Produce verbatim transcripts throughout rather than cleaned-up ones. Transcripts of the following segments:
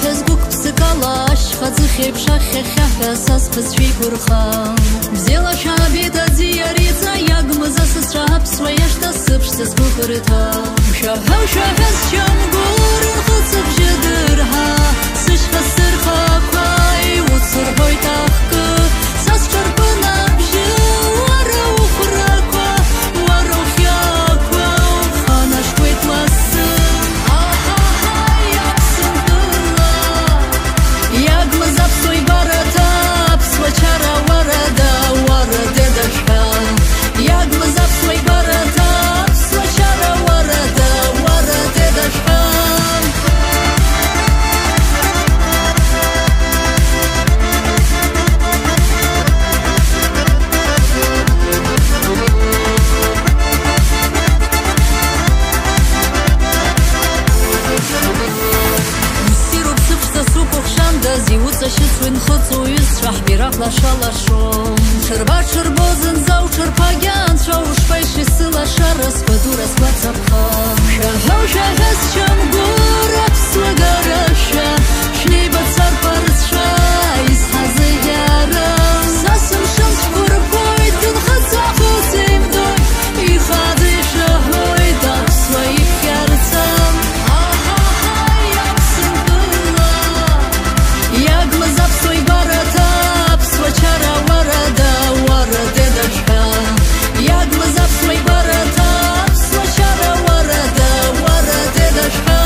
Ҳәа згәык-ԥсыкала ашьха ӡыхь еиԥш ахьхьа-хьхьаҳәа са сбызшәа игәырхан. Бзиала шәаабеит аӡиариҵа, иагмыз асасцәа аԥсуа иашҭа сыԥшӡа сгәыӷырҭа. Шәаҳәа, шәаҳәа, счамгәыр, рхыҵыбжьы дырҳа, сышьха сырхақәа иуцырҳәоит ахкы, са сҿарпын абжьы, уара ухәрақәа, уара ухиақәа, уханашьҭуеит лассы. Аҳаҳаи, Аԥсынтәыла, иагмыз аԥсуа игәараҭа, аԥсуа чара уарада, уара деда шәҳәа. Иагмыз аԥсуа игәараҭа, аԥсуа чара уарада, уара деда шәҳәа. Ссируп сыԥшӡа сукәыхшандаз, иуҵашьыцуеит нхыҵ уҩызцәа, ҳбираҟ лаша-лашо. Ҽырба-ҽырбо зынӡа уҽырԥагьа анцәа ушԥаишеи сылашара, сгәадура, сгәацаԥха. Шәаҳәа, шәаҳәа, счамгәыр, аԥсуа гарашәа, шәнеибацар парцәа, изҳазыӷьара. Са сымшын цәқәырԥоит, дынхыҵ-аахыҵ еимдоит, ихаӡа ишәаҳәоит аԥсуа иԥхьарца. Аҳаҳаи, Аԥсынтәыла, иагмыз аԥсуа игәараҭа, аԥсуа чара уарада, уара деда шәҳәа. Иагмыз аԥсуа игәараҭа, аԥсуа чара уарада, уара деда шәҳәа.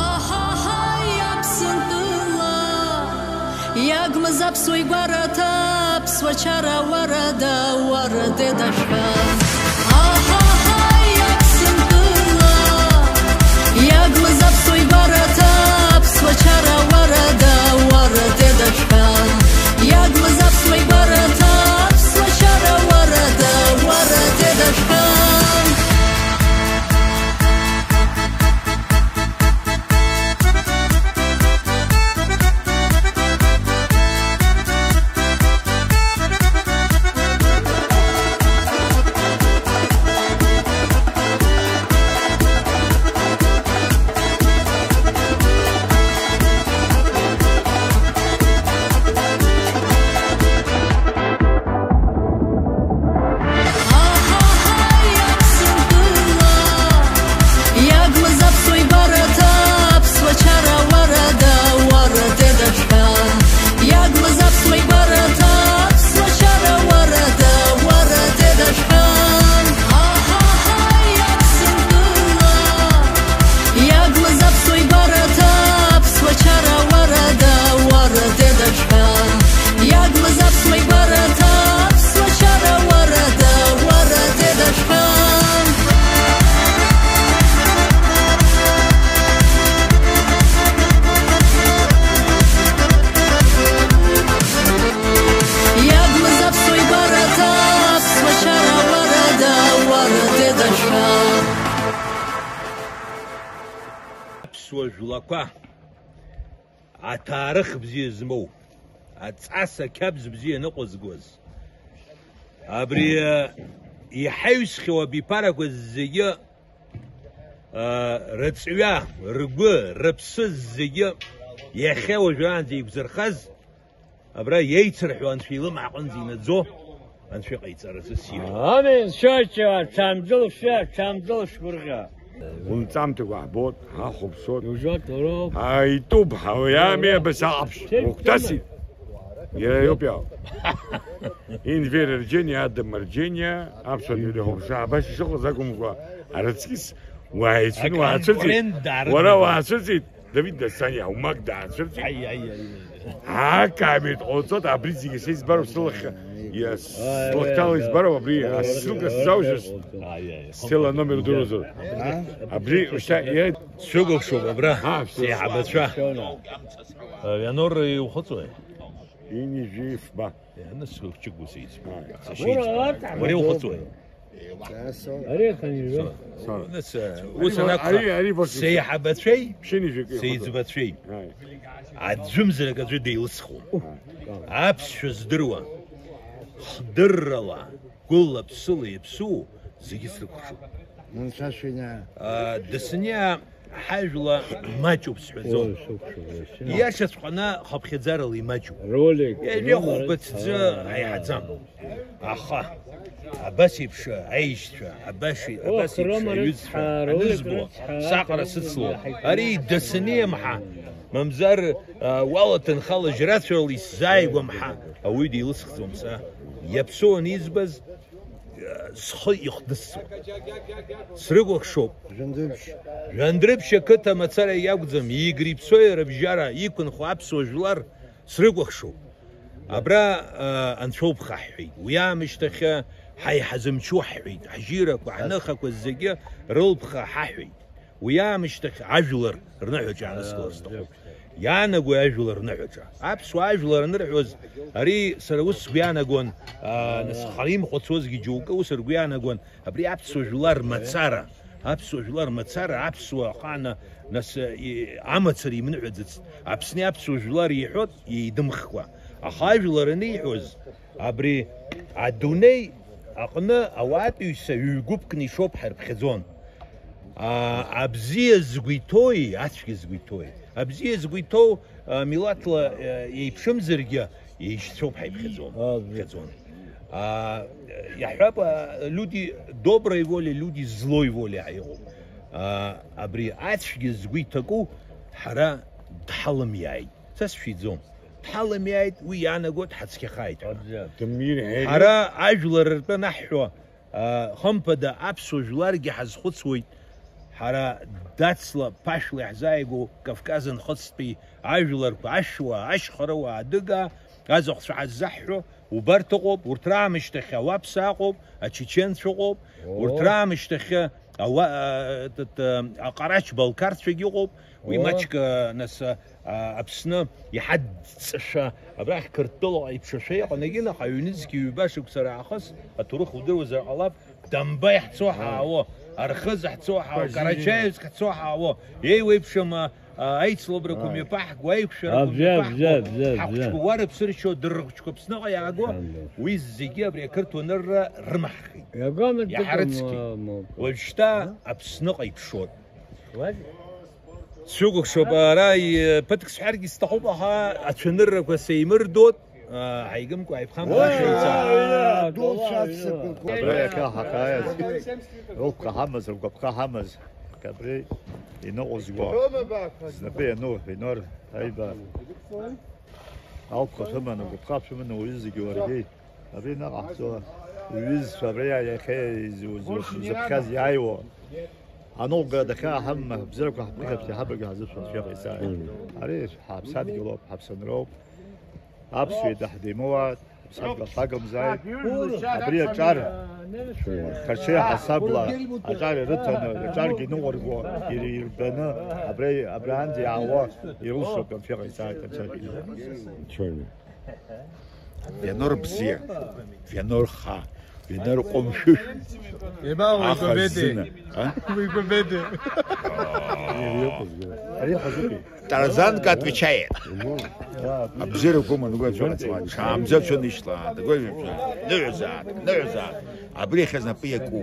Аҳаҳаи, Аԥсынтәыла, иагмыз аԥсуа игәараҭа, аԥсуа чара уарада, уара деда шәҳәа. Аҳаҳаи, Аԥсынтәыла, иагмыз аԥсуа игәараҭа, аԥсуа чара уарада, уара деда шәҳәа. Иагмыз аԥсуа игәараҭа, аԥсуа чара уарада, уара деда шәҳәа. Аҳаҳаи, Аԥсынтәыла, иагмыз аԥсуа игәараҭа, аԥсуа чара уарада, уара деда шәҳәа. Иагмыз аԥсуа игәараҭа, аԥсуа чара уарада, уара деда шәҳәа. Аҳаҳаи, Аԥсынтәыла, иагмыз аԥсуа игәараҭа, аԥсуа чара уарада, уара деда шәҳәа. Иагмыз аԥсуа игәараҭа, аԥсуа чара уарада, уара деда шәҳәа. Иагмыз аԥсуа игәараҭа, аԥсуа чара уарада, уара деда шәҳәа. Аԥсуа жәлақәа. Аҭаарых бзиа змоу, аҵас ақьабз бзиа ныҟәызгоз, абри, э, иҳаҩсхьоу абиԥарақәа зегьы, э, рыҵҩа, ргәы, рыԥсы зегьы иахьа уажәраанӡа иқәзырхаз, абра иеицырҳәо Анцәа илымҳа аҟынӡа инаӡо, Анцәа иҟаиҵаразы сиҳәоит. Амин, сшәоит, ҽамдыл шәы, ҽамдыл шәгәырӷьа. Унҵамҭақәа ҳбоит, ҳахәаԥшуеит. Иужәоит, уроуп. Ҳаитәуп, ҳауаами, абас аҟаԥшь. Угәҭасит. Иара иоуп иаауп. Инвер Рџьениа, Адам Рџьениа, аԥсуа телехәаԥшра абас ишыҟаз акәымкәа, араҵкыс уааицәын, уаацәыҵит. Уара уаацәыҵит. Давид Дасаниа аумак даацәырҵит. Аи, аи, аи, аи. Акаамеҭ ҟауҵоит, абри зегьы са избароуп, сылахь Слыхҭала избароуп абри, ссылка сзаужьыз. Стела номер удыруазар. Абри ушьҭа иа- Сшәыкәыхшоуп абра, А, сеиҳабацәа. Вианор иухыҵуеи? Ини жәифба. Ианысгәыхҷыгәу сеиҵбу. Ааи. Сашьеиҵбу. Уара иухыҵуеи? Ари аханижәа. Нас, ус анакәха, ари, ари бакәын. Сеиҳабацәеи, Ԥшьынҩажәак ихыҵуеит. Сеиҵбацәеи. Ааи. Аӡәымзарак аӡәы деилысхуам. Ааи. Аԥсшәа здыруа, хдыррала, гәыла-ԥсыла иаԥсу зегьы срыкәхшоуп. Анцәа шәиниа. А, Дасыниа ҳажәла маҷуп сҳәаӡом. Ой, сықәшәо, иашаҵәҟьаны хыԥхьаӡарала имаҷуп. Ролик, иара ролик, хәба ҭӡы а, аиҳаӡам. Аха, абас еиԥш аишьцәа, абас, о, абас еиԥш хром аҩызцәа рыцҳа, ролик анызбо, рыцҳа, саҟара ролик сыцло. Рыцҳа. Ари дасыниамҳа, мамзар, а, уала ҭынхала жьрацәарала исзааигәамҳа, ауаҩы дилысхӡом са. Иаԥсоу анизбаз, схы ихнысҵуа. Срыкәыхшоуп. Жәандрыԥшь. Жәандрыԥшь ақыҭа мацара иакәӡам, Игри Ԥсои рыбжьара иқәынхо аԥсуа жәлар срыкәыхшоуп. Абра, а, анцәоуп ҳҳәеит. Уи аамышьҭахьы ҳаиҳа зымчу ҳҳәеит. Ҳжьирақәа, ҳныхақәа зегьы рылԥха ҳаҳәеит. Уи аамышьҭахь ажәлар рныҳәаҿа иааныскылар сҭахуп. Иаанагои ажәлар рныҳәаҿа? Аԥсуаа ажәлар анырҳәоз, ари сара ус сгәы иаанагон, аа, нас хара имхәыцуазгьы џьоукы ус ргәы иаанагон, абри аԥсуа жәлар рмацара, аԥсуа жәлар рмацара, аԥсуа ахаана, нас, и-, амацара имныҳәаӡацт. Аԥсни аԥсуа жәлар иҳәот, еидымхкәа. Аха ажәлар аниҳәоз, абри адунеи аҟны ауаатәыҩса ҩ-гәыԥкны ишоуп ҳарԥхьаӡон. А, абзиа згәы иҭоуи, ацәгьа згәы иҭоуи? Абзиа згәы иҭоу, а, милаҭла, а, еиԥшымзаргьы, еишьцәоуп ҳаиԥхьаӡон. А, бзиа. Ҳаиԥхьаӡон. А, иаҳҳәап, а, люди доброй воли, люди злой воли ҳәа иҟоуп. А, абри ацәгьа згәы иҭаку ҳара дҳалымиааит. Са сшәиӡом. Дҳалымиааит, уи иаанаго дҳацқьахааит ҳәа. Ҳара ажәлар ртәы анаҳҳәо, а, хымԥада аԥсуа жәларгьы ҳазхәыцуеит. Ҳара дацла, ԥашәла иаҳзааигәоу Кавказ нхыҵтәи ажәларқәа, ашәуа, ашьхаруа, адыга, азахәцәа ҳаззаҳҳәо, убарҭ ыҟоуп, урҭ раамышьҭахь ауаԥса ыҟоуп, ачеченцәа ыҟоуп, урҭ раамышьҭахьы Ауа-, а, т-, т-, аҟарач балқарцәагьы ыҟоуп, уи маҷк, а, нас, а, а, Аԥсны иҳадҵашәа, абрахь Қырҭтәылаҟа иԥшашәа иҟан, егьинаха аҩнызқьи ҩба шықәса раахыс, аҭоурых удыруазар ҟалап, Дамба иаҳцо ҳаауо, Архыз ҳцо ҳаауо, Карачаевск ҳцо ҳаауо, еиуеиԥшым, а, А, аицлабрақәа мҩаԥаҳго, аиқәшәарақәа мҩаԥаҳго, ҳахәыҷқәа уа рыԥсы ршьо, дыррыхәыҷқәа Аԥсныҟа иааго, уи зегьы абри ақырҭуа нырра рымаҳхит. Иаҳарыцқьеит. Уажәшьҭа Аԥсныҟа иԥшоит. Сшәыкәыхшоуп, ара и-, ԥыҭк сҳәаргьы сҭахуп, аха ацәаныррақәа сеимырдоит, а, ҳаигымкәа ааиԥхамгашеица. Абра иахьа ҳахааиз, рылԥха ҳамаз, ргәаԥха ҳамаз. Абри иныҟәызго, знапы иану, Енор Аиба. Алԥха шәыманы, агәыԥха шәыманы, уаҩы зегьы уаргьы. Абри наҟаҳҵо, уҩызцәа, абри иахьа изу-, зу-, зыԥхьаз иааиуа. Аныҟәгара дахьааҳамма, бзиарақәа ҳԥыхьап, иҳабагьы ҳазышәа, шәеиҟа исааит. Ари ҳаԥсадгьылоуп, ҳаԥсынроуп. Аԥсуа еидаҳдимоуааит. Сабгахагамзааит. Абри аҿар, харшеи ҳасабла аҿар ирыҭаны, аҿаргьы ныҟәырго, ир-, ирбаны, абри, абраанӡа иаауа ирылшоит, анцәа иҟаиҵааит, анцәа иҟаиҵааит. Венор бзиа, Венор ха, Венор ҟәымшәышә. Еба, уи аха гобеде. Зына, а? Уи гобеде. Ари ҳазыҟоу. Тарзанка отвечает. Абзиарақәа уманы угәы ацәа ҟаҵуан. Шаамза цәаны ишьҭлаан, дгәажәаԥшьаа, ныҳәазаат, ныҳәазаат. Абри иахьа знапы иаку.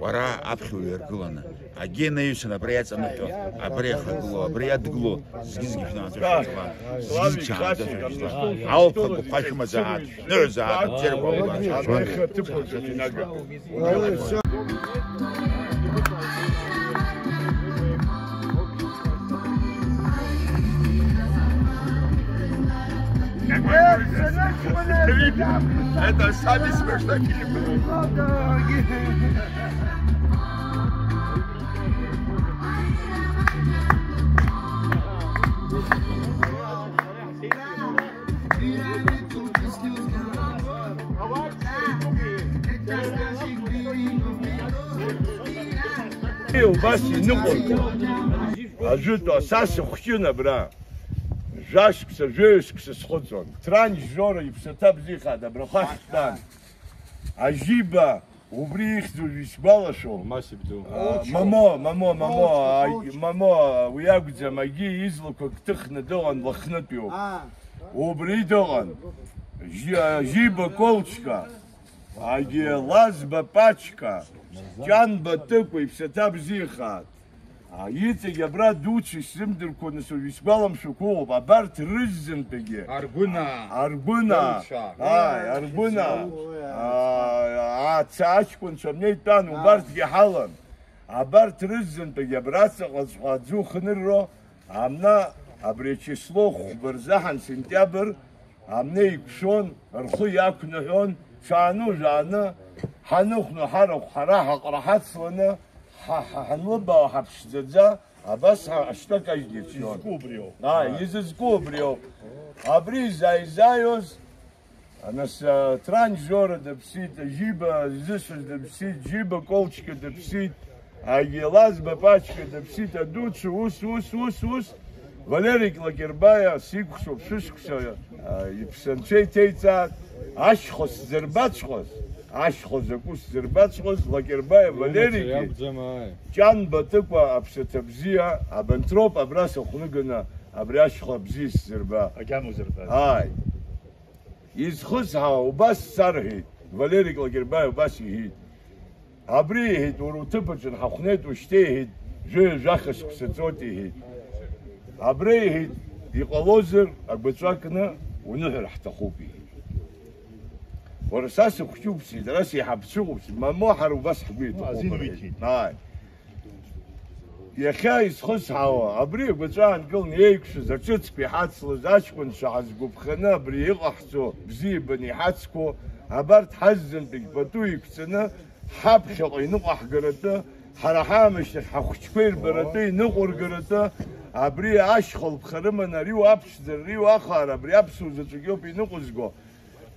Уара аԥхьа уҩаргыланы. Агьи анаҩсан абра иаҵаныҳәо, абра иахагылоу, абра иадгылоу, зегьы-зегьы шәнамаҵәа шәыцла, зегьы-зегьы шәнамаҵәа шәыцла. Алԥха гәыԥха шәымазаат, шәныҳәазаат, абзиарақәа уманы. Это самый смешной фильм. Убас иныҟәыргон. Ажәытәа са сыхәҷын абра. Жәашықәса, жәаҩа шықәса схыҵуан. Транс Жора иԥсаҭа бзиахааит, абраҟа ҳтәан. Ажьиба, убри ихьӡ уажә исгәалашәом. Мамо, мамо, мамо, мамо, Колчка, а, Колчка. Мамо, уи акәӡам, агьи излақәа гәҭыхны дыҟан, Лыхнытәиоуп. Аа. Убри дыҟан. Жьи-, Жьиба Колчка, агьи Лазба Пачка, Ҷанба Тыкәа, иԥсаҭа бзиахааит. А, иҵегь абра дуцәа исзымдырқәо, нас уажә исгәаламшәақәо ыҟоуп, абарҭ рызынтәагьы. Аргәына. Аргәына. Гәылцәа. Ааи, Аргәына. Гәылцәа. А, аца аҷкәынцәа абна итәан, убарҭгьы ҳалан. Абарҭ рызынтәагьы абра аҵаҟаҵәҟьа аӡы ухнырро, амна абри ачисло хәба рзаҳан, сентиабр, амна еиқәшәон, рхы иақәныҳәон, шәаану жәааны, ҳаныхәну ҳарахә ҳара ҳаҟара ҳацланы, ҳа-, ҳа-, ҳанлыбаауа ҳаԥшӡаӡа, абас ҳа-, ашьтәа кажьгьы иршьон. Изызку убриоуп. Ааи, изызку убриоуп. Абри изааизааиоз, нас, а, Транс Жора дыԥсит, Жьиба зысыз дыԥсит, Жьиба Колчка дыԥсит. Агьи Лазба Пачка дыԥсит, адуцәа, ус, ус, ус, ус. Валери Клакербаиа сикәхшоуп, шәышықәса, а, иԥсы анцәа иҭеиҵааит. Ашьхо сзырбаҵәҟьоз, ашьхо закәу сзырбаҵәҟьоз, Лакербаиа Валеригьы, иакәӡам, ааи. Ҷанба Тыкәа аԥсаҭа бзиа, абанҭ роуп абра сыхәны ганы абри ашьхо абзиа сзырба. Агьама узырбаз. Ааи. Изхысҳәаауа убас сарҳәеит, Валери Клакербаиа убас иҳәеит. Абри, иҳәеит, уара уҭыԥ аҿы ҳахәнеит, ушьҭа, иҳәеит, жәаҩа-жәаха шықәса ҵуеит, иҳәеит. Абра, иҳәеит, иҟалозар, агәаҵәа кны уныҳәар ҳҭахуп, иҳәеит. Уара, са сыхәҷуп, сиҳәеит, ара сеиҳабцәоуп, сиҳәеит, мамоу, ҳара убас ҳгәы иҭахуп, азин ҳәа уиҭеит. Ааи. Иахьа изхысҳауа, абри агәаҵәа аанкыланы еиқәшәаз, аҿыцқәа иҳацлаз, аҷкәынцәа ҳазгәаԥханы абри иҟаҳҵо бзиабаны иҳацқәоу, абарҭ ҳаззынтәык пату иқәҵаны, ҳаԥхьаҟа иныҟәаҳгаратәы, ҳара ҳаамышьҭахь ҳахәыҷқәа ирбаратәы, иныҟәыргаратәы, абри ашьха лԥха рыманы, ари уаԥшӡара, ари уахаара, абри аԥсуа заҵәык иоуп иныҟәызго.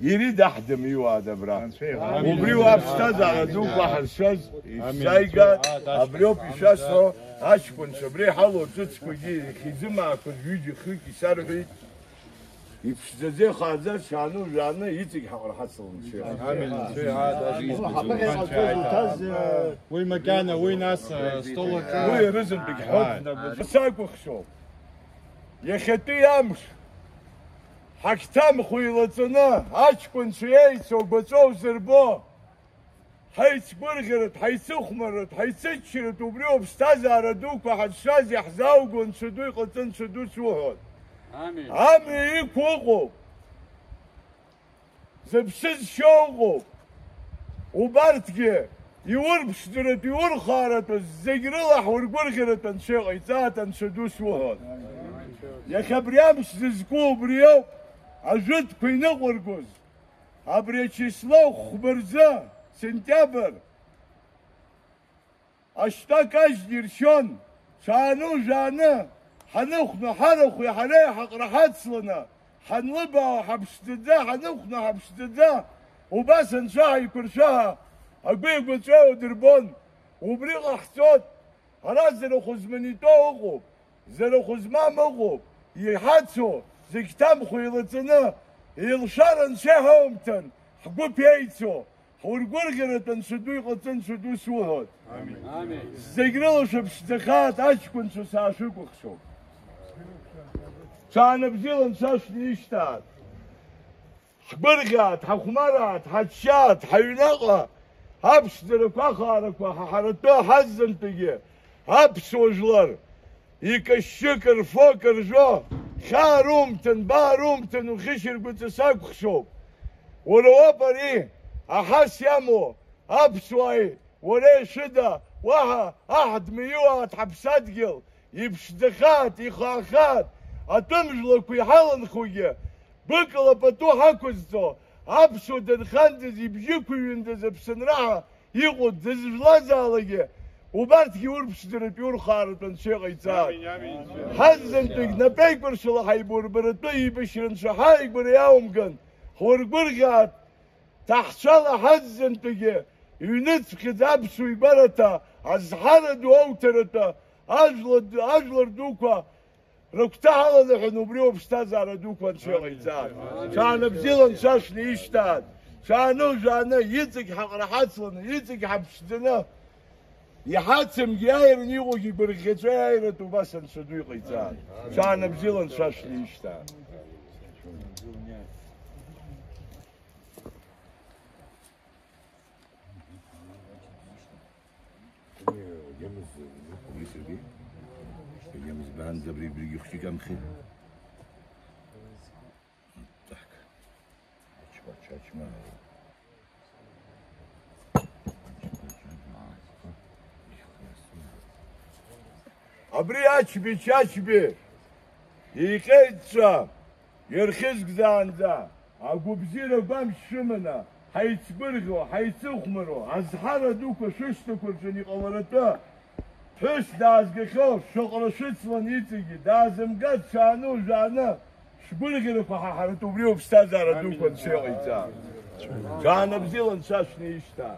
Ирида ҳдымиуааит абра. Анцәа иҳәа. Убри уа аԥсҭазаара дуқәа ҳаршаз ишәзааигаз, абриоуп ишәасҳәо, аҷкәынцәа, абри иҳалоу аҿыцқәагьы, ихьӡымаақәа ҩыџьа-хҩык исарҳәеит. Иԥшӡаӡа ихааӡа, шаану жәааны, иҵегь ҳаҟара ҳацлон анцәа иҳәа. Амин. Анцәа иҳәа. Уи макьана, уи нас, э, стол аҿы. Уи рызынтәык ҳҳәоит. Ааи. Сакәыхшоуп. Иахьатәи амш. Ҳагьҭамхо илаҵаны, аҷкәынцәа еицу агәаҵәа узырбо, ҳаицгәырӷьаратә, ҳаицыхәмарратә, ҳаицыччаратә, убриоуп ԥсҭазаара дуқәа ҳазшаз иаҳзаауго Анцәа ду иҟаҵа, Анцәа ду суҳәоит. Амин. Амҩа иқәу ыҟоуп, зыԥсы зшьо ыҟоуп. Убарҭгьы Иурԥшӡаратәы, иурхааратәы, зегь рыла ҳургәырӷьаратәы Анцәа иҟаиҵааит, Анцәа ду суҳәон. Иахьа абри амш зызку убри ауп, ажәытәқәа иныҟәыргоз. Абри ачисло хәба рзы, сентиабр, ашьтәа кажьгьы иршьон, шаану жәааны, ҳаныхәну ҳарахә иаҳа реиҳа ҟара ҳацланы, ҳанлыбаауа ҳаԥшӡаӡа, ҳаныхәну ҳаԥшӡаӡа, убас анцәа ҳаиқәыршәаҳа, агәи агәаҵәеи удырбон. Убри ҟаҳҵоит. Ара зырахә зманитәу ыҟоуп, зырахә змам ыҟоуп, иҳацу зегь ҭамху еилаҵаны, еилшәара анцәа иҳаумҭан, ҳгәыԥ еицу, ҳургәырӷьаратәы Анцәа ду иҟаҵа, Анцәа ду суҳәоит. Амин. Зегь рыла шәыԥшӡахааит, аҷкәынцәа саашәыкәыхшоуп. Ҽаанбзиала Анцәа шәнишьҭааит. Ҳгәырӷьааит, ҳахәмарааит, ҳаччааит, ҳаҩнаҟа аԥшӡарақәа, ахаарақәа ҳаҳаратәы ҳаззынтәыгьы аԥсуа жәлар икашьшьы кырфо, кыржәо, хьаа румҭан, баа румҭан, ухьышьаргәыҵа сакәхшоуп. Уара уоуп ари аҳас иамоу аԥсуааи уареи шәыда, уаҳа аҳ дмиуааит ҳаԥсадгьыл, иԥшӡахааит, ихаахааит, атәым жәлақәа иҳаланхогьы, быкала пату ҳақәызҵо, аԥсуа дынхандаз, ибжьы ықәыҩындаз Аԥсынраҳа иҟоу дызжәлазаалакгьы, убарҭгьы урԥшӡаратәи урхааратәи Анцәа иҟаиҵааит. Амин, амин. Ҳаззынтәык напеикәыршала ҳаибурбаратәы еибашьра Анцәа ҳааигәара иаумган, ҳургәырӷьааит, ҭаҳцәала ҳаззынтәыгьы иҩныҵԥхьаӡа аԥсуа игәараҭа Азҳара ду ауҭаратәы ажәла ду, ажәлар дуқәа рыгәҭаҳаланы ҳәа убри уаԥсҭазаара дуқәа Анцәа иҟаиҵааит. Ҽаанбзиала Анцәа шәнеишьҭааит. Ҽааны жәааны иҵегь ҳаҟраҳаҵланы, иҵегь ҳаԥшӡаны, иҳацымгьы иааираны иҟоугьы гәырӷьаҵәа иааиратәы убас Анцәа ду иҟаиҵааит. Ҽаанбзиала Анцәа шәнеишьҭааит. Иамыз, Сергеи, иамыз баанӡа абри, абригьы хәҷык амхи. Так. Ачба, чачма. Абри ачби, чачби, иҟьеит ҵәа, иархьызгӡаанӡа, агәабзиара гәамч шәыманы, ҳаицгәырӷьо, ҳаицыхәмаруа, азҳара дуқәа шәышьҭақәа рҿы иҟаларатәы, ԥҳәыс даазгахьоу, шәыҟра шәыцлан иҵегьы, даазымгацәааны, ужәааны, шәгәырӷьарақәа ҳаҳаратәы убри уаԥсҭазаара дуқәа Анцәа иҟаиҵа. Ҽаанбзиала Анцәа шәнеишьҭаа.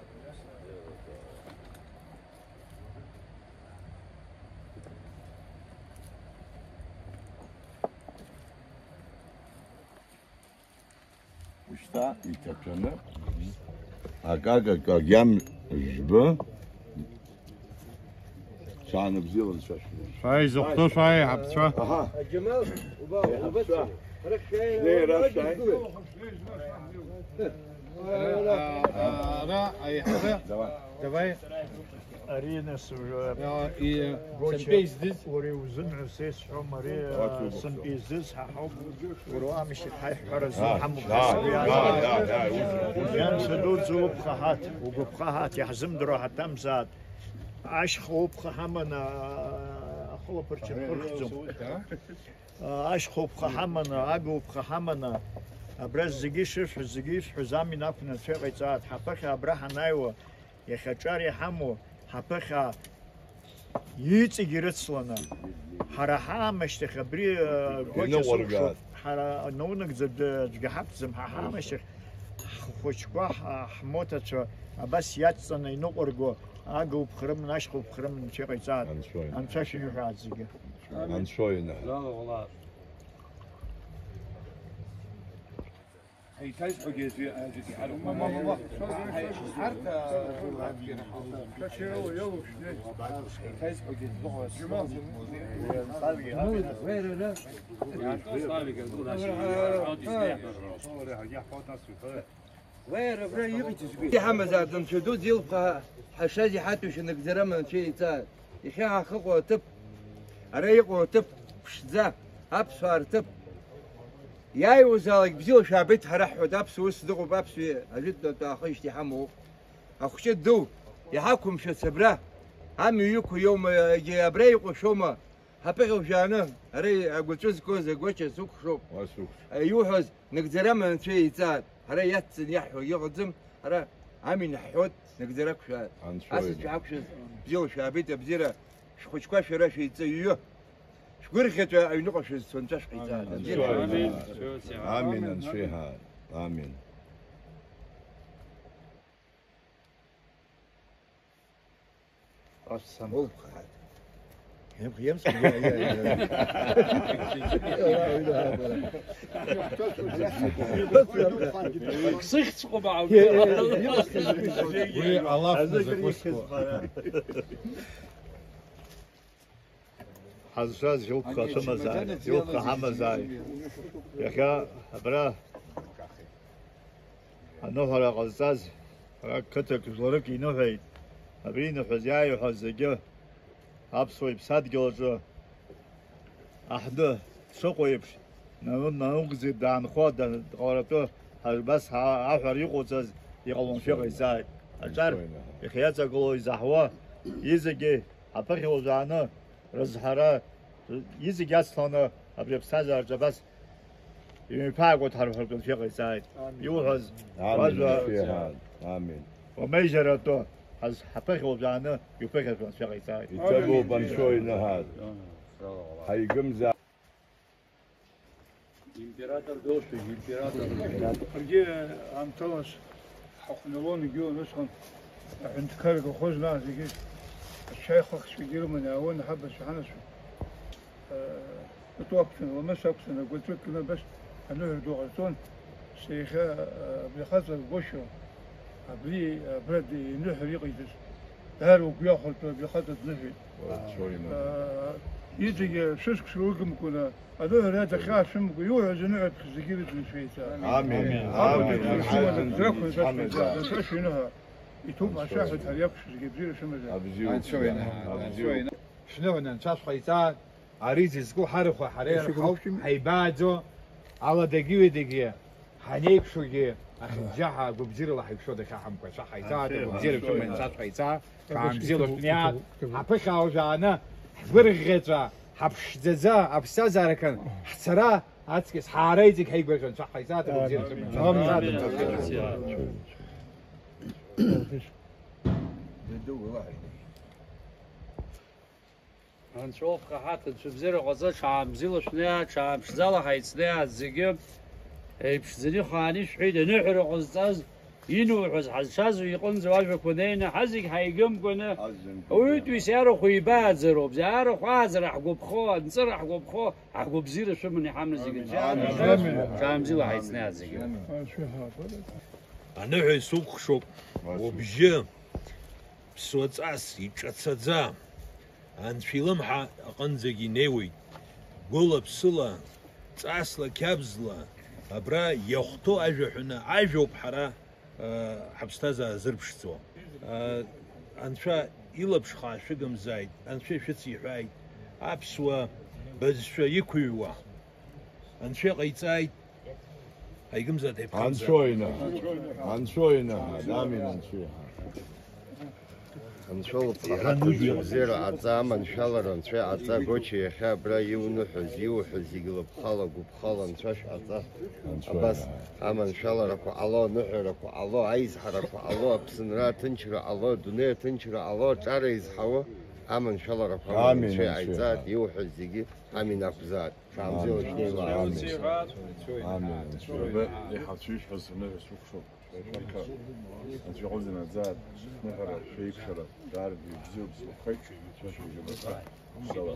Ушьҭа иҭаҭәаны акакак агьам жәбы. Ҽаанбзиала Анцәа шәнеишьҭаа. Шәааи, зыхәҭоу шәааи, ҳаԥцәа. Аҳа. Џьамал, убаау, убацәа. Ҳара ҳшәааи, шәнеи, ара шәааи. Ара, аиҳабы. Давай. Давай. Ари нас уажәы А, и, Гоча, сынтәа издыз? Уара иузымҳәо са исҳәом, ари, Уаҭ а, угәыԥхо. Сынтәа издыз ҳа ҳауп. Уара уамышьҭахь ҳаиҳәара зуҳамоуп. Да, да, да, да, ус, ус. Ианцәа дуӡӡа уқәхаҳаҭ, угәаԥхаҳаҭ, иаҳзымдыруа ҳаҭамзаат. Ашьха уԥха ҳаманы, а, ахылаԥарч рхырхӡом. А, ашьха уԥха ҳаманы, ага уԥха ҳаманы, абра зегьы ишырҳәо, зегьы ишәҳәоз амин ақәны Анцәа иҟаиҵааит. Ҳаԥыхьа абра ҳанааиуа, иахьа аҿар иҳамоу, ҳаԥыхьа иҵегь ирыцланы, ҳара ҳаамышьҭахь абри, э, Гоча Иныҟәыргааит. Сықәшоуп, ҳара наунагӡа д-, аӡәгьы ҳақәӡам, ҳа ҳаамышьҭахь ҳхәыҷқәа, ҳа-, ҳмоҭацәа абас иацҵаны иныҟәырго, ага уԥхрымын, ашьха уԥхрымын, Анцәа иҟаиҵааит. Анцәа инаҳәа. Анцәа шәиҳәааит зегьы. Анцәа инаҳәа. Зала уала. Ҳаиҭазҳәогьы аӡәы, аӡәгьы ҳаракәым. Ҳарҭ, ҳаиҭазҳәогьы зыҟалаз. Иҳамазаап, Анцәа ду, зилԥха ҳашаз иҳатәушьа нагӡарам Анцәа иҵаа. Иахьа ҳахыҟоу аҭыԥ, ара иҟоу аҭыԥ ԥшӡа, аԥсуаа рҭыԥ. Иааиуазаалак бзиала шәаабеит ҳара ҳҳәоит, аԥсуа ус дыҟоуп, аԥсуа ажәытәтәи аахижьҭеи ҳамоуп. Ахәҷы ду, иҳақәымшәац абра, амҩа иқәу иоума, егьи абра иҟоу шәоума? Ҳаԥыхьа ужәааны, ара агәаҵәа згоз агәача сықәшоуп. Уа сықәшоуп. Иуҳәаз нагӡарам Анцәа иҵааит. Ҳара иацҵаны иаҳҳәо иҟаӡам, ҳара амин ҳҳәоит, нагӡара ақәшәааит. Анцәа Асасцәа иҳәа. Ҳақәшәаз бзиала шәаабеит, абзиара шәхәыҷқәа шәара шәеиҵаҩы. Шәгәырӷьаҵәа аҩныҟа шәызцо Анцәа шәҟаиҵааит. Анцәа иҳәа. Амин, Анцәа иҳәа. Амин. Ас самоуп. Сыхьӡ ҟоуп. Уи алафны закәызқәоу. Ҳазшаз илԥха шәымазааит, илԥха ҳамазааит. Иахьа абра аныҳәара ҟазҵаз, ара қыҭак жәларык иныҳәеит. Абри иныҳәаз иааиҳәаз зегьы аԥсуа иԥсадгьыл аҿы аҳды дшыҟоу еиԥш, нану-, нанугӡеит даанхо, да-, дҟаларатәы, ҳа-, убас ҳа-, аҳәара иҟоуҵаз иҟалон шәыҟаиҵааит. Аҿар иахьиаҵагылоу изаҳауа, изегьы аԥыхьа уажәааны рызҳара, изегь ацланы абри аԥсҭазаараҿы абас имҩаԥаагоит ҳарҳәартә Анцәа иҟаиҵааит. Амин. Иуҳәаз Амин, уажәа Анцәа иҳәа. Амин. Уамеижьаратәы ҳаз-, ҳаԥыхьа уажәааны иуԥыхьашәо Анцәа иҟаиҵааит. Иҭабуп Анцәа инаҳаз. Ҳаигымзааит. Император дошәа, император. Ҳаргьы аамҭалас ҳахәнелон, егьиуан усҟан аҳәынҭқарра колхоз, нас зегьы Ашәаҩхахцәагьы ирыманы иаауан, аҳабацәа ҳанацәа. Пату ақәҵан, ламыс ақәҵан, агәаҵәа кны абас аныҳәа ду ҟарҵон. Са иахьа, абри ахаҵа ргәашьо, абри, абра иныҳәар иҟаиҵаз, даара угәы иахәартә абри ахаҵа дныҳәеит. Иҵегьы шәышықәса ургымкәаны, аныҳәара иадахьаашәымгәа, иуҳәаз аныҳәа аԥхьа зегьы ирыдын шәеиҵаа. Амин. Амин. Амин. Амин. Иҭоуп ашәаҳәа ҳара иақәшәо зегьы абзиара шәымазар. Абзиоуп. Анцәа инаҳа. Анцәа инаҳа. Шәныҳәа анцәа шәҟаиҵаа, ари зызку ҳарахә ҳара ирҳауп, ҳаибааӡо, аладагьы ҩадагьы ҳанеиқәшогьы, ахьынџьаҳа агәабзиарала ҳаиқәшо дахьаҳамкәа, шәа ҳаиҵааит, агәабзиара шәыман, анцәа шәҟаиҵаа, шәаанбзиала шәнеиаат, ҳаԥыхьа аужәааны, ҳгәырӷьӷьаҵәа, ҳаԥшӡаӡа, аԥсҭазаара қәан ҳцара аҵкьыс ҳаара иҵегь ҳаигәырӷьо, анцәа ҳаиҵааит, агәабзиара шәыман. Анцәа уԥхаҳаҭ, анцәа бзиара ҟаҵа, ҽаамзила шәнеи, ҽаамԥшӡала ҳаицнеи, зегьы еиԥшӡаны ихааны ишәҳәеит, аныҳәара ҟазҵаз, инуҳәаз, ҳазшаз иҟынӡа уажәақәа неины, ҳазегь ҳаигымкәаны, ауаҩытәыҩса иарахә ибааӡароуп, иарахә ааӡара ҳгәаԥхо, анҵыра ҳгәаԥхо, ҳгәабзиара шәыманы иҳамаз зегьы. Амин. Ҽаамзила ҳаицнеи зегьы. Аныҳәа исукәхшоуп, убжьы. Ԥсуаҵас, иҿацаӡа, анцәа илымҳа аҟынӡагь инеиуеит. Гәыла-ԥсыла, ҵасла, қьабзла, абра иахәҭоу ажәаҳәаны ажәоуп ҳара, ыы, ҳаԥсҭазаара зырԥшӡо. Ыы, анцәа илаԥш хаашәыгымзааит, анцәа ишәыциҳәааит, аԥсуа бызшәа иқәыҩуа. Анцәа иҟаиҵааит, ҳаигымзааит, ҳаиԥхамзааит. Анцәа инаҳа, анцәа инаҳа, амин, анцәа инаҳа. Анцәа лыԥхаҳаҭ, анцәа бзиара ҟаҵа, аманшәалара анцәа иҟаҵа, Гоча иахьа абра иуныҳәаз, иуҳәаз зегьы лыԥхала, гәыԥхала анцәа шәҟаҵа. Анцәа инаҳа. Абас аманшәаларақәа ҟало, аныҳәарақәа ҟало, аизҳарақәа ҟало, Аԥсынра аҭынчра ҟало, адунеи аҭынчра ҟало, аҿар еизҳауа аманшәаларақәа аман. Амин, анцәа анцәа иҟаиҵааит, инаҳа. Иуҳәаз зегьы амин ақәзааит. Амин. Амин. Амин. Иҳацәишәҳәаз саныҳәа сукәхшоуп. Шәарҭа анцәа иҟынӡа наӡааит, шәныҳәара, шәеиқәшәара, даара бзиоуп, сгәаԥхеит, шәа шәыбжьы баша. Бзиара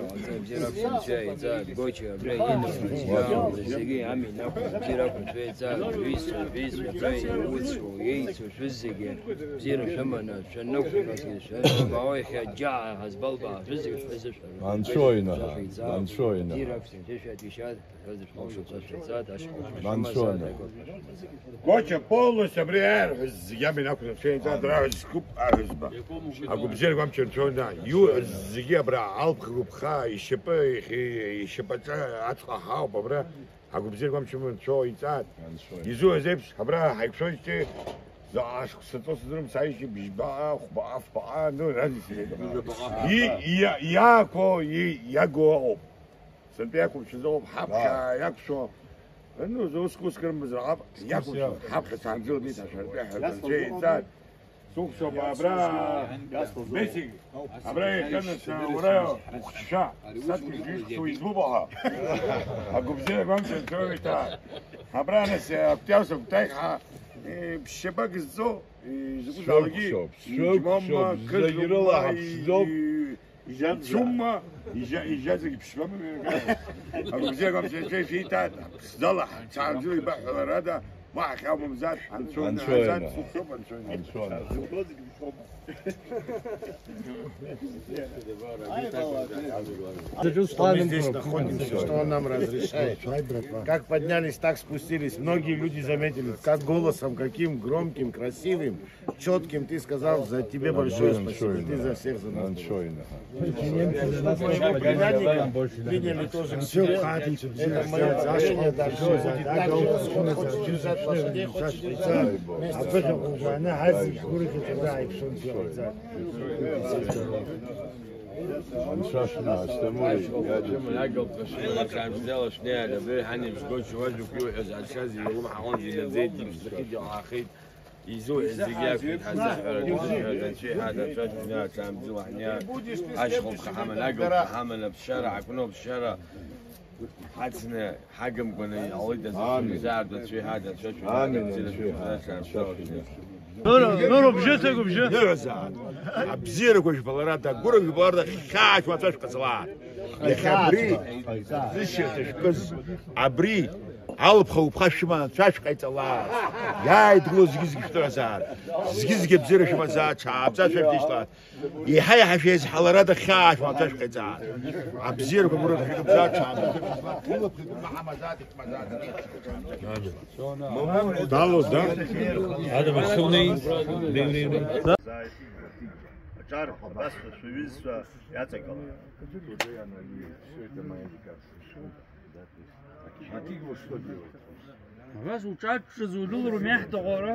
ҟаҵа, бзиара ақәҵа, анцәа иаиҵааит, Гоча абра инхаз, иаауаз зегьы амин ақәҵа, бзиара ақәҵа, анцәа иаиҵааит, шәҩызцәа, шәҩызцәа, абра иуцәоу, иеицәоу, шәызегьы, бзиара шәыманы, шәаннықәшәазгьы, шәаннықәбаауа, иахьа аџьаа ҳазбалбаа, шәызегьы шәазышәҳәа. Анцәа инаҳа, анцәа инаҳа. Бзиара ақәҵа, анцәа шәаиҵааит. Анцәа инаҳа. Гоча полностью абри аирҳәоз зегьы амин ақәҵа, анцәа иаиҵааит, раҳәа зқәыԥ аҳәызба. Агәабзиара гәамч анцәа инаҳа. Иуҳәаз зегьы абра алԥха гәыԥха, ишьапы, ихи-, ишьапаҿы ацҟа ҳауп абра. Агәабзиара гәамч анцәа иаиҵааит. Изуҳәаз еиԥш, абра ҳаиқәшәоижьҭеи, заҟа шықәса ҵо сыздырам, сааижьҭеи бжьбаҟа, хәбаҟа, фбаҟа, ну, разница нет. И-, и-, иаақәоу, и-, иагу ыҟоуп. Сынтәа иақәымшәаз ыҟоуп, ҳаԥхьа иақәшәо. Ну, ус, ус кырмызар ҟап, иақәымшәаз, ҳаԥхьа ҭаанӡа лбеит, ашәартәи ҳәа анцәа иаиҵааит. Сукәшоуп, абра, Бесик, абра иахьа нас, уара ухәшәа, саҭ ижәышықәса избоуп, аха. Агәыбзиара гәамҵ анцәа иҭаа. Абра нас, акәтаиас акәтаиха, э, ԥшьшьапык зҵо, э, изакәызаалакгьы, шәықәшоуп, шәықәшоуп, иџьмамма, зегь рыла кызлума, ҳаԥшӡоуп. И-, Ицума, ижьа-, ижьа зегь ԥшьбама, акәымзар, акәымзар, ишәеиҭааит, ԥсӡала ҳцаанӡа ибаҳҳәаларада, ма ҳахьаумамзар, анцәа, анцәа, анцәа, анцәа, анцәа. Что он нам разрешает? Как поднялись, так спустились. Многие люди заметили, как голосом каким громким, красивым, чётким ты сказал, за тебе большое спасибо, ты за всех за нас. Приняли тоже к себе. Это моя дальше. Хочешь держать лошадей, хочешь держать. Анцәа шәнашьҭамлеи, иаџьал. Ҽаанбзиала шәнеи, абри ҳанеиԥш Гоча уажәоуп иуҳәаз, ацәа зегьы улымҳа аҟынӡа инаӡеит, иԥсахьеит, иҟаахеит. Изуҳәаз зегьы иақәшәеит, ҳазыҳәара, дазыҳәара, анцәа иҳәа, анцәа шәнеи, ҽаанбзиала ҳнеи, ашьхәақәа ҳаман, агалқәа ҳаман, аԥсшьара ҳакны, аԥсшьара ҳацны, ҳагымкәаны иҟалеит, азы шәымзаартә, анцәа иҳәа, анцәа шәнеи, амин, анцәа иҳәа, ҽаанбзиала шәнеи. Нура, Нура, убжьы ҭыгә, убжьы. Ныҳәазаап. Абзиарақәа жәбалара, дагәырӷьа жәбалара, хьаашәа уацәашәҟаҵалааит. Иахьа абри зышьа ҭышәкыз, абри алԥха уԥха шәыман, цәашә ҟаиҵалааит. Иааидгыло зегьы-зегьы шәныҳәазаап. Зегьы-зегьы абзиара шәымазааит, ҽаабза шәашәҭишьлааит. Еиҳа-еиҳа шәеизҳаларада хьаашәа уацәашәҟаҵааит. Абзиарақәа гәырӷьа шәымазааит, ҽаабза шәашәҭишьлааит. Илыԥха уԥха ҳамазааит, ишәмазааит. Далоз, да? Адам Исылнеи, Дыҩреи. Аҿар абас шәҩызцәа иаҵагылан. Абас уҿаҿҿаз удәылроума иаҳҭаху ара?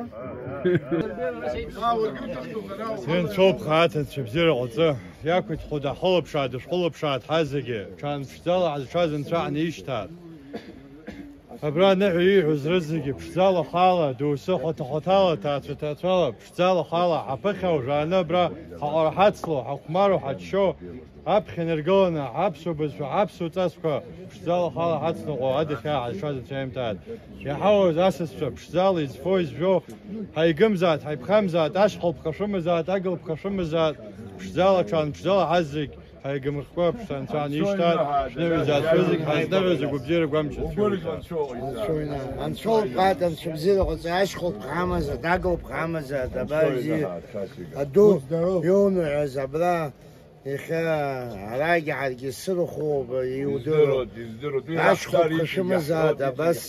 Сен соуп, хааҭацәа бзиара ҟаҵа. Иақәиҭхо даҳхылаԥшааит, дышәхылаԥшааит ҳазегьы. Ҽан ԥшӡала ҳазшаз Анцәа ҳнеишьҭааит. Абра аныҳәа ииҳәоз рызегьы ԥшӡала, хаала, доусы, хәаҭа-хәаҭала, ҭаацәа-ҭаацәала, ԥшӡала, хаала, ҳаԥыхьа уажәааны абра ҳаҟара ҳацло, ҳахәмаруа, ҳаччо, аԥхьа инаргыланы, ҳаԥсуа бызшәа, ҳаԥсуа ҵасқәа ԥшӡала, хаала ҳацныҟәо, адыхьаа ҳазшаз Анцәа имҭааит. Иаҳауаз асасцәа ԥшӡала, изфо, изжәо, ҳаигымзааит, ҳаиԥхамзааит, ашьхылԥха шәымазааит, аглыԥха шәымазааит, ԥшӡала, ҽан ԥшӡала ҳазегь. Ҳаигымхкәа аԥшҭа анцәа анишьҭааит, шәныҳәа зааҭшәа зегь ҳазныҳәаз агәабзиара гәамчацәоуп. Анцәа уинаҳа, анцәа улԥхааит, анцәа бзиара ҟаҵа, ашьхылԥха амаза, дагалԥха амаза, дабази, аду иуныҳәаз абра, иахьа арагьы ҳаргьы сырхуоуп, иудыруа. Издыруеит, издыруеит, уи ашьхылԥха шәымазааит, абас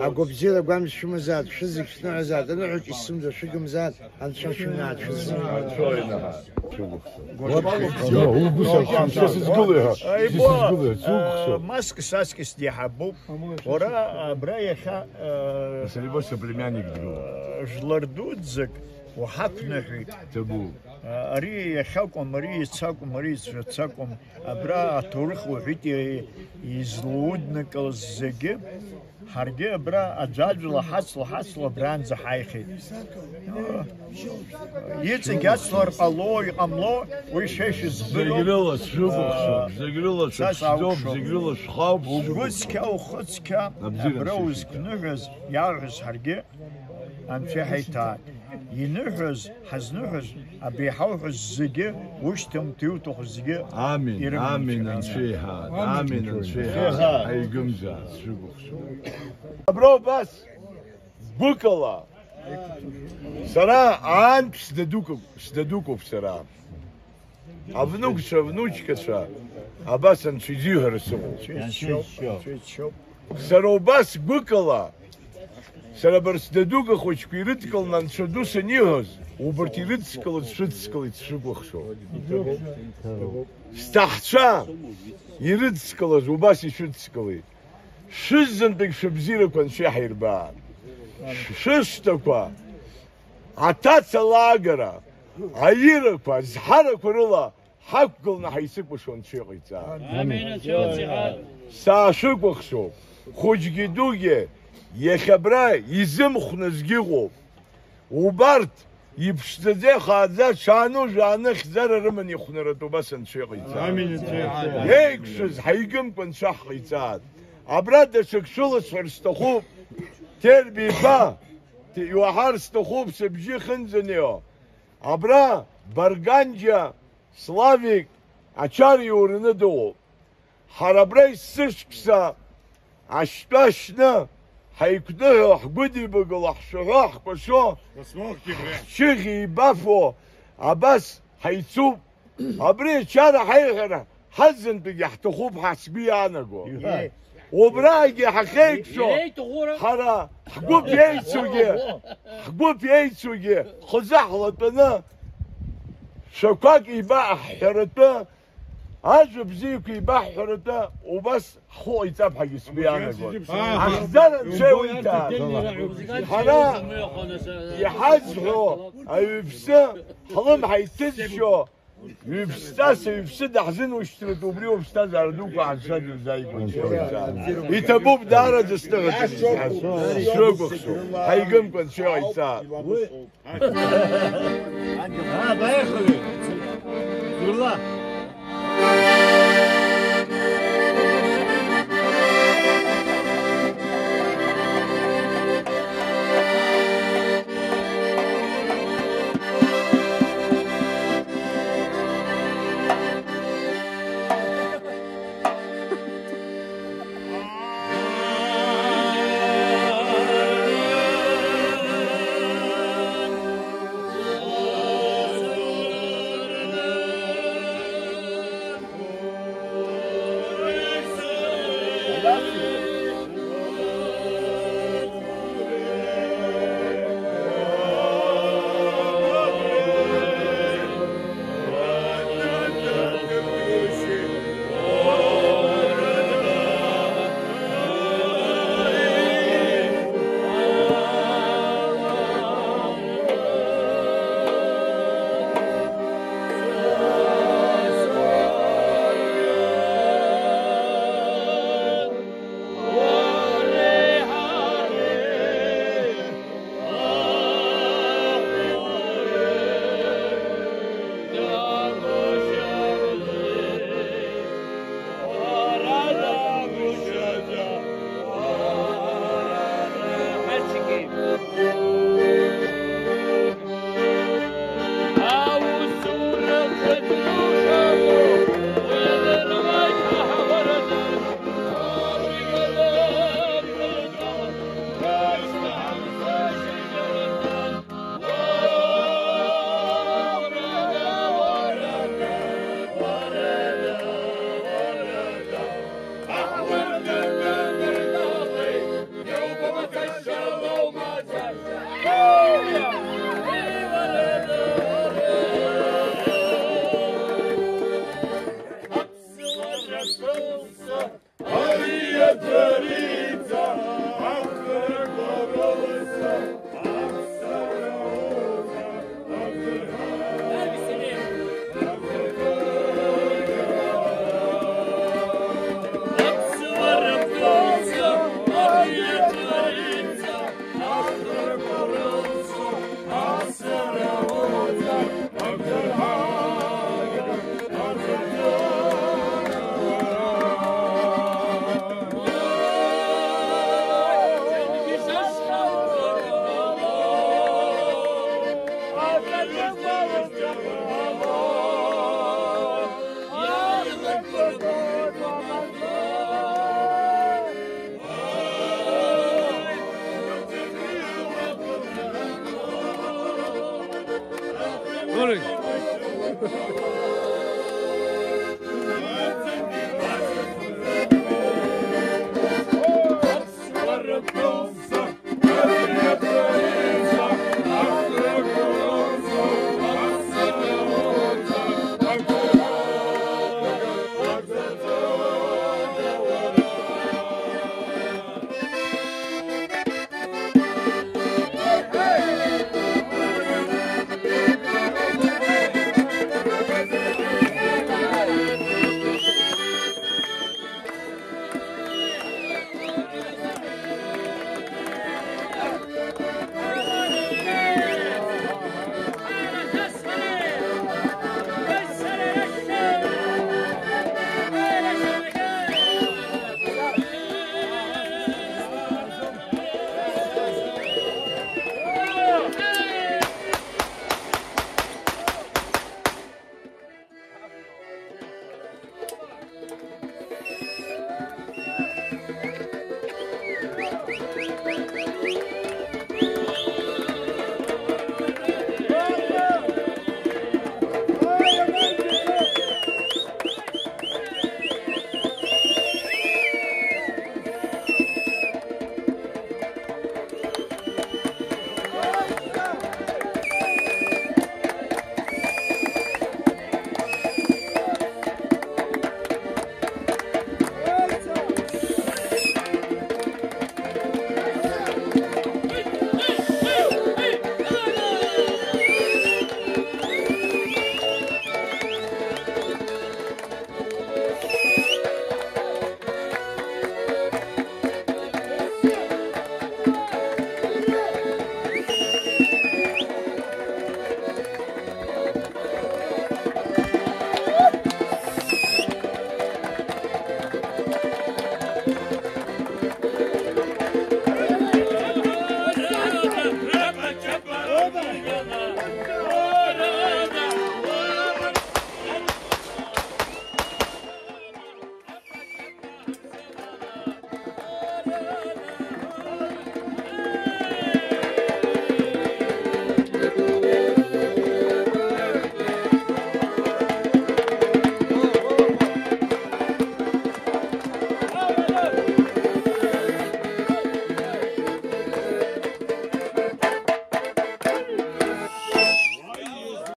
агәабзиара гәамч шәымазааит, шәызегь шәныҳәазааит, аныҳәаҿ исымда шәыгымзааит. Анцәа шәымҩа ацәыӡ. Анцәа инаҳа. Убыс акәхап, сызгылеи ҳәа. Ибо, сызгылеи ҳәа, дзугхсо? Э, маск саскьыс диҳабуп. Уара абра иахьа, э, Саибо соплемянник дгылоуп. Э, жәлар дуӡӡак уҳақәныҳәеит. Ҭабуп. Э, ари иахьакәым, ари иацы акәым, ари иҵәацы акәым. Абра аҭоурых уҳәеит, и-, излоуднакылаз зегьы. Ҳаргьы абра аӡәаӡәала ҳацла-ҳацла абранӡа ҳаихьеит. Иҵегь ацлар ҟало, иҟамло, уи шәа ишәыздыруам. Зегь рыла сшәыкәыхшоуп, зегь рыла шәыԥшӡоуп, зегь рыла шәхауп. Угәы цқьа, ухы цқьа, абра узқәныҳәаз, иарҳәаз ҳаргьы Анцәа иҳаиҭааит. Иныҳәаз, ҳазныҳәаз, абри иҳауҳәаз зегьы ушьҭамҭа иуҭаху зегьы. Амин, амин, Анцәа иҳәа, амин, Анцәа иҳәа, ҳаигымзааит, сшәыкәыхшоуп. Абра убас, гәыкала, сара аантә сдадукуп, сдадукуп сара. Авнукцәа, авнучкацәа, абас Анцәа изиҳәара сыҟоуп. Сара убас гәыкала, сара абарҭ дадуга хәыҷқәа ирыдкыланы анцәа ду саниҳәоз, убарҭ ирыдскылаз шәыдскылеит, сшәыкәыхшоуп. Сҭаҳцәа ирыдскылаз убас ишәыдскылеит. Шәызынтәык шәыбзиарақәа анцәа иаҳирбаа. Шәышҭақәа, аҭаца лаагара, аирақәа, зҳарақәа рыла ҳақәгыланы ҳаицыкәашо Анцәа иҟаиҵа. Амин, Анцәа иҟаиҵа. Саашәыкәыхшоуп, хәыҷгьы дугьы, иахьа абра изымхәназгьы ыҟоуп. Убарҭ иԥшӡаӡа ихааӡа, ҽаанужәааны ахьӡара рыманы ихәнаратәы убас Анцәа иҟаиҵа. Амин, Анцәа иҟаиҵа. Еиқәшәаз ҳаигымкәа Анцәа ҳҟаиҵааит. Абра даҽак шәыласҳәар сҭахуп, Ҭербеи иԥа, иуаҳар сҭахуп сыбжьы ихынӡанио. Абра Барганџьа Славик ачар иураны дыҟоуп. Ҳара абра есышықәса ашьтәа шьны, ҳаиқәныҳәо, ҳгәыдибагыло, ҳшәаҳәо, ҳкәашо, ҳшьыӷь еибафо, абас ҳаицуп. Абри ачара ҳаиҳәара ҳазынтәыгьы ҳҭахуп ҳәа сгәы иаанаго. Иҳәа. Убраагьы ҳахьеиқәшәо, ҳара ҳгәыԥ иеицугьы, ҳгәыԥ иеицугьы хазы ҳлатәаны, шәақәак еибаҳҳәаратәы, ажәа бзиақәа еибаҳҳәаратәы убас ҳхәы ҟаиҵап ҳәагьы сгәы иаанагоит. Ҳахьӡара Анцәа иуиҭар. Ҳара иҳазҳәо аҩԥсы ҳлымҳа иҭызшьо, ҩԥсҵас ҩԥсы даҳзынушьҭратәы убри уаԥсҭазаара дуқәа ҳанцәа дузааигәан. Иҭабуп даараӡа сныҳәаҿа сшәыкәыхшоу. Ҳаигымкәа Анцәа иҟаиҵаап.